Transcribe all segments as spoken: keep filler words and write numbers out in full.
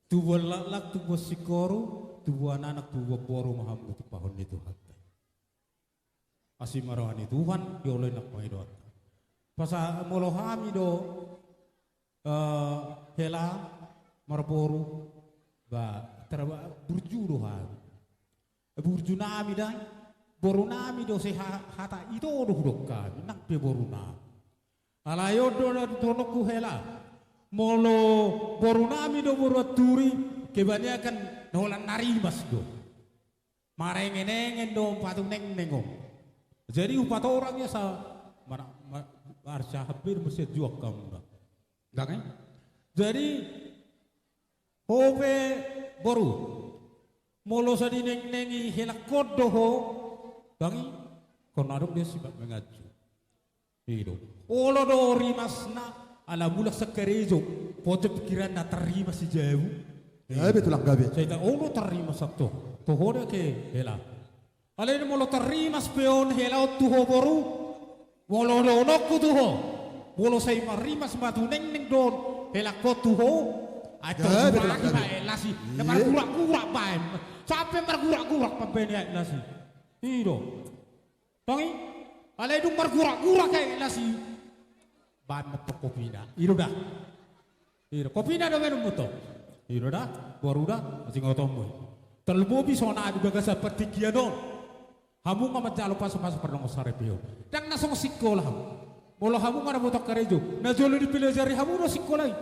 Tubuan laklak, tubuan singkoru, tubuan anak, tubuan boru ma hamu ditumpahon ni Tuhanta. Asi ma roha ni Tuhan, dioloi nang pangidoanta. Pasa molo hami do, eh, hela marboru, ba, terba-, burju do hami. Burju nami da, boru nami do se ha-, hata ito do hudok hami, nang pe boru nami. Alai on do na dohononku hela. Molo boru nami do boru Anturi, kebanyakan na holan na rimas do. Marengenengen do patunengneng on. Jadi hupatorang ia sa, mana, ma-, arsa habir mesti juak kamu da. Ndang, eh? Jadi, ho pe boru. Molo so dinengnengi helangkon do ho, ndang i, kona adong dia simak manganju. I do. Olo do rimasna, ala mulak sian karejo, poco pikiranna tarrimas i jabu. Gabe tulang gabe. Sai ta olo tarrimas anto. Toho da ke hela. Alai molo tarrimas pe on hela on tu ho boru. Molo dohononku tu ho. Molo sai marrimas ma tu nengneng do on helangkon tu ho. Ai gabe tulang gabe. Aek las i. Na margurak-gurak baen. Sampe margurak-gurak pambaen aek las i. I do. Tong i, alai dung margurak-gurak aek las i. Baen ma tong kopina. I do da. I do, kopina do baen ma tong. I do da, boru da, asi ngotommu. Tarlumobi songon i di bagasan partingkian on. Hamu nga manjalo pasu-pasu pardongan saripeon. Ndang na songon singkola hamu. Molo hamu nga dapotan karejo, na jolo dipelajari hamu do singkola i.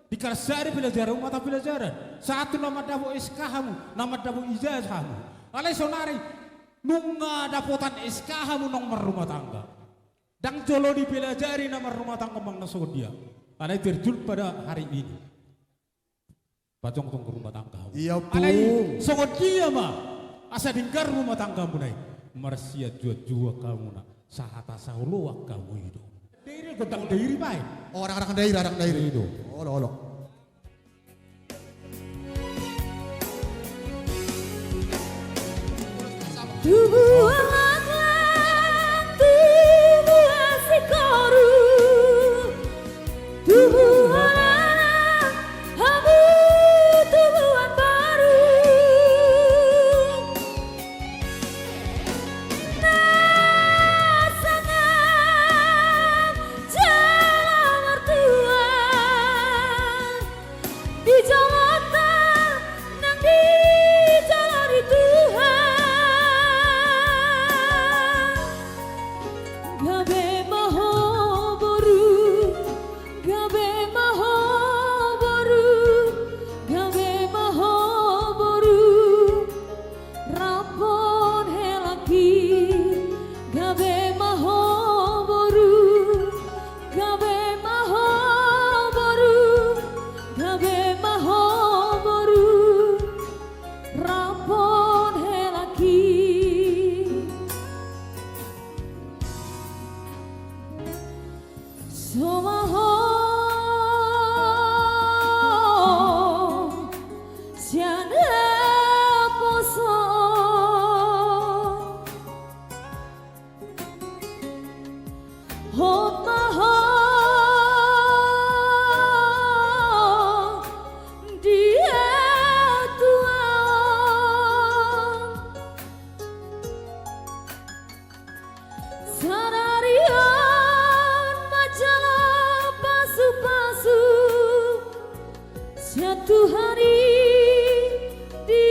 Di kelas sada dipelajari hamu mata pelajaran. Sahat tu na mandapot S K hamu, na mandapot ijazah hamu. Alai sonari, nunga dapotan S K hamu naung marrumah tangga. Ndang jolo dipelajari na marrumah tangga manang na songon dia. Alai terjun pada hari ini. Pajongjong rumah tangga hamu. Iya, Pung. Alai songon dia ma asa denggan rumah tanggamuna i. Marsianjuan-juan hamuna. Sahata saoloan hamu i do. Dairi gondang dairi baen. Oh, arang-arang dairi, arang dairi. I do. Olo, olo. Tubuan laklak, tubuan singkoru, tubuan anak, hamu tubuan boru. Na sangap jala martua di jolonta nang di jolo ni Tuhan. Gabe ma ho boru, gabe ma ho boru, gabe ma ho boru. Rap dohot helangki, gabe ma ho boru, gabe ma ho boru, gabe ma ho boru. Rap dohot helangki. Somaho sian naposo. Hot ma ho di hatuaon. Sadari on manjalo pasu-pasu sian Tuhan i di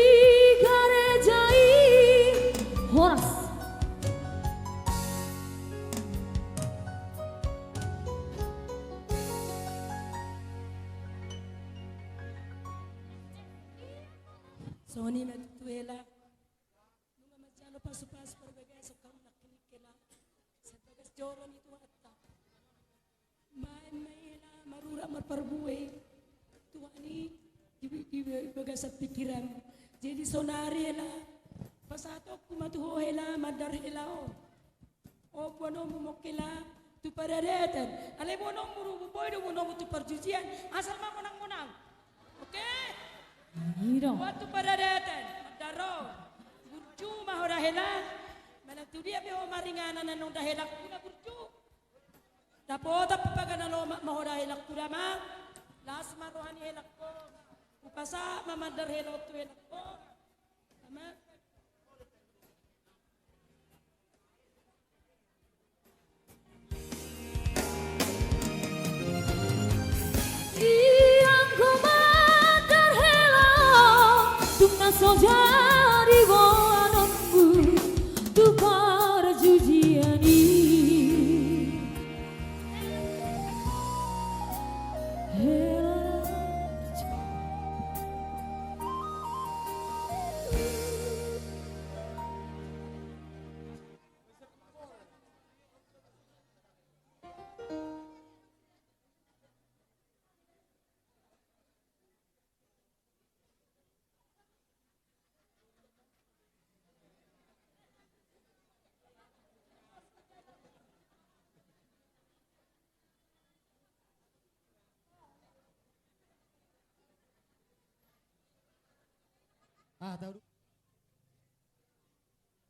gareja i. Horas. Songon i ma tutu hela. Nunga manjalo pasu-pasu parbagason hamu nangkin hela. Sian bagas joro ni Tuhanta. Baen ma hela marurat marparbue Tuhan i di, di, di bagasan pikiranmu. Jadi sonari hela, pasahatonku ma tu ho hela, mandar hela on. O, boanonmu ma hela tu paradatan. Alai boanonmu do, boi do boanonmu tu parjujian. Asal ma monang-monang. Oke? Iya dong. Boan tu paradatan. Mandar on. Burju ma ho da hela. Manang tu dia pe ho maringanan annon da helangku na burju. Dapotan pe paga na lomak ma ho da helangku da ma. Las ma roha ni helangkon. Asa mamandar hela tu hela. Oh, aman. Ianggo mandar hela, tung na so jadi boanonmu tu parjujian i. Hela. Ah, tahu dulu.